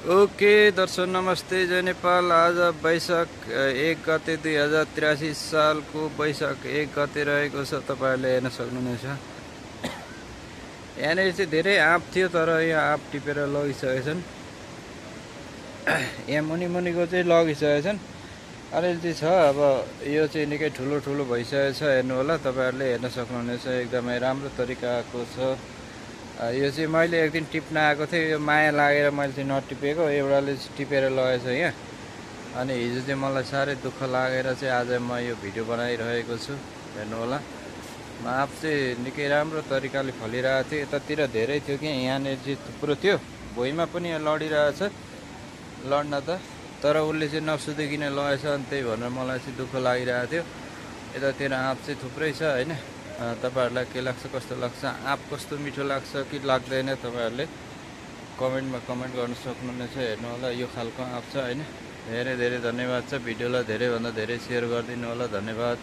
Okay दर्शक नमस्ते जय नेपाल। आज वैशाख 1 गते 2083 सालको वैशाख 1 गते रहेको छ। तपाईहरुले हेर्न सक्नुहुनेछ। यहाँनिर चाहिँ धेरै आँप थियो तर यहाँ आँप टिपेर लगिसकेछन्। यहाँ मुनि मुनिको चाहिँ लगिसकेछन्। अलिअलि चाहिँ छ। अब यो चाहिँ निकै ठुलो ठुलो भइसकेको छ। हेर्नु होला, तपाईहरुले हेर्न सक्नुहुनेछ। एकदमै राम्रो तरिकाको छ। यो चाहिँ मैले एक दिन टिप्न आएको थिएँ। यो माया लागेर मैले चाहिँ नटिपेको, एउटाले चाहिँ टिपेर लगेछ यहाँ। अनि हिजो चाहिँ मलाई साह्रै दुःख लागेर चाहिँ आज म यो भिडियो बनाइरहेको छु। हेर्नु होला, आँप चाहिँ निकै राम्रो तरिकाले फलिरहेको थियो। यतातिर धेरै थियो कि यहाँनिर चाहिँ थुप्रो थियो। भुइँमा पनि लडिरहेछ लड्न त, तर उसले चाहिँ नसुधिकन लगेछ। अनि त्यही भनेर मलाई चाहिँ दुःख लागिरहेको थियो। यतातिर आँप चाहिँ थुप्रै छ होइन। तपाईहरुलाई के लाग्छ, कस्तो लाग्छ, आँप कस्तो मिठो लाग्छ कि लाग्दैन, तपाईहरुले कमेन्टमा कमेन्ट गर्न सक्नुहुनेछ। हेर्नु होला, यो खालको आँप छ होइन। धेरै धेरै धन्यवाद छ। भिडियोलाई धेरैभन्दा धेरै सेयर गरिदिनु होला। धन्यवाद।